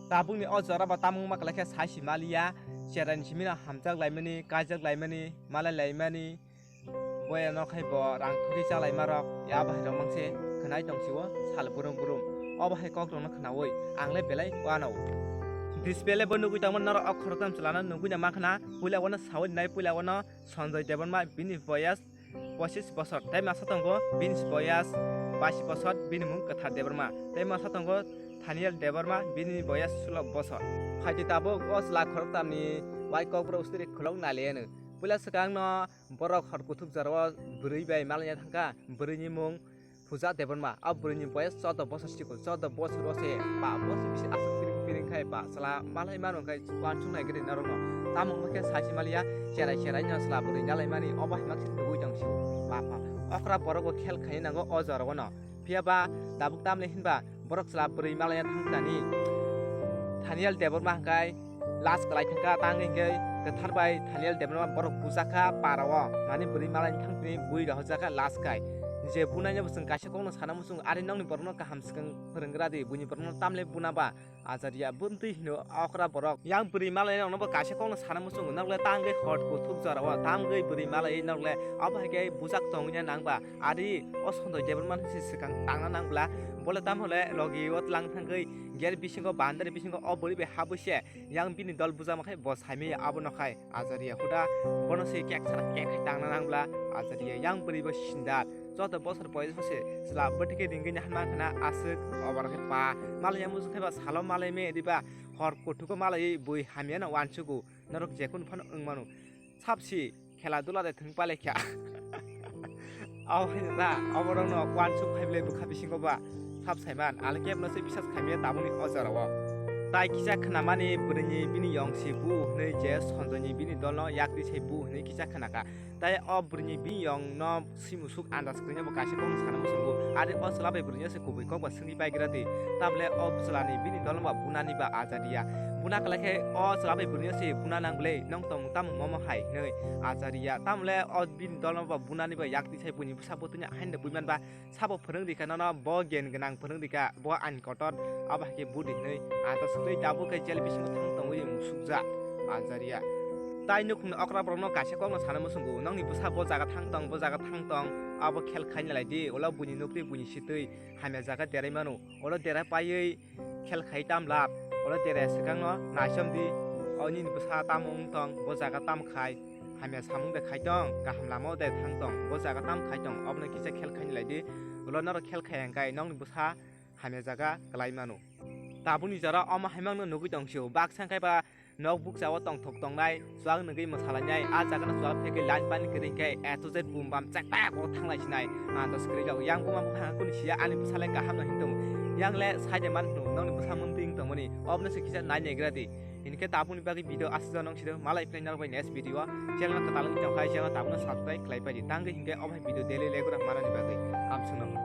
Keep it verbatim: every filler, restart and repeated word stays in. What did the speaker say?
Tabukni o jora bo tamung ma kwlai khe sai si maliya, cherai ni simi no hamjak laimani, kaijak laimani, malai laimani, boya no khai bo rang thugwi cha laima rok, ya bo hai rok mang se khwnai tong si o sal burum burum. O bo hai kok rok no khwnaui ang le belai uanao. Display le bo nugui tongmani norok o khoroktham chwla no nugui na ma khwna, puila o no saui nai, puila o no Sanjay Debbarma bini boyas pochis bosor, tei masa tongo bini boyas bais bosor, bini mung Kwthar Debbarma, tei masa tongo Thaniel Debbarma, bini boyas sulo bosor. Phaidi tabuk o chwla khoroktham ni bai kokborok stiri khulok naliya no. Puila swkang no borok hor kuthuk jora o bwrwi bai malaina thangkha, bwrwi ni mung Puja Debbarma. O bwrwi ni boyas choudo bosor sikul, choudo bosor o se ba bosor bisi aswk piring piring khai ba chwla malai mano khai uansuk nai gri norok no. Tamo wngkha khe sai si maliya, cherai cherai no chwla bwrwi nalai mani, obo hai ma khe nugui tong si ba pha. Okra borok bo khel khai nango o jora o no. Phiya ba tabuk tamle hinba borok chwla bwrwi malaiya thang tani. Thaniel Debbarma hwnkhe last kwlai thangkha, tang hwnkhe Kwthar bai Thaniel Debbarma borok bujakha para o, mani bwrwi malai thang tini bui rohorjakha last kai. Je bunaino bo chwng kaisa kokno sana muchungo, ari nokni borokno kaham swkang phwrwnggra di, buini borokno tamle buna ba. Ajariya buntwi hino okra borok. Yang bwrwi malai nokno bo kaisa kokno sana muchungo, nokle tangwi hot kuthuk jora o, tamgwi bwrwi malai nokle abo hai khe bujak tongwi nang ba. Ari o Sanjay Debbarma se swkang tangna nang bla, bole tam hole logi o tlang thangwi gate bisingo, boundary bisingo o bwrwi bai habwi se yang bini dol bujama khai bo saimaya abo no khai. Ajariya huda bono se kek sara kek khai tangna nang bla. Ajariya yang bwrwi bo sindar, joto bosor boyos se chwla bwtwi khe ringwi nahar man khana aswk obar khe pa malai yang muchung khai ba salo malai me diba hor kothuko malai bui hamya no uansugo norok jekun phano wng mano. Sapsi khela dula de thwng palai kha. Abo hai na, abo rok no uansuk khai bwlai bwkha bisingo ba sap saiman, ale kebo no se bisas khaimya tabukni o jora o. Tai kisa khwnamani bwrwini bini yong si bu hwnwi je Sanjay ni bini dol no yak twi sai bu hwnwi kisa khwnakha. Tai o bwrwini bini yong no si musuk andas kwrwini bo kaisa kokno sana muchungo. Ari o chwla bai bwrwini se kubui kok ba swngwi pai gra di. Tamle o chwla ni bini dol no ba buna ni ba ajariya. Buna kwlai khe o chwla bai bwrwini se buna nang bwlai nong tong tamo momo hai hwnwi ajariya. Tamle o bini dol no ba buna ni ba yak twi sai buini bwsa bo twi haino bui man ba. Sabo phwrwng rikha nono, bo gyan gwnang phwrwng rikha, bo ain kotor, abo hai khe budi hinwi ata swkli tabuk khe jel bisingo thang tongwi musukjak, ajariya. Tai nukhungni okra borokno kaisa kokno sana muchungo, nokni bwsa bo jaga thang tong, bo jaga thang tong, abo khel khaina lai di, ulo buini nukri buini sitwi hamya jaga derai mano, ulo derai paiwi khel khai tam lab, oro tere swkangno naisom di, o nini bwsa tamo wng tong, bo jaga tam khai, hamya samung de khai tong, kaham lama o de thang tong, bo jaga tam khai tong, obono kisa khel khaini lai di, ulo norok khel khai hwnkhe nokni bwsa hamya jaga kwlai mano. Tabukni jora omo hai mangno nugui tong sio, baksa hwnkhe ba nok bukcha o tongthok tongnai, chuak nugui mwsalainai, a jaga no chuak phegwi line pani kwrwi hwnkhe A to Z bum bam chektak o thanglai sinai, ang to swkri jago. Yang buma bupha kuni siya ani bwsale kaham no hintongo. Yang le side man hino, nokni bwsa mung ting tongmani. Obno se kisa nai negra di. Hinkhe tabukni bagwi video aswk jora nung sido, malai phlai narwk bai next video. Channel no kwtal wng tongkha, channel tabukno subscribe khlai pai di. Tangwi hinkhe obo hai video daily regular manani bagwi. Amswkno.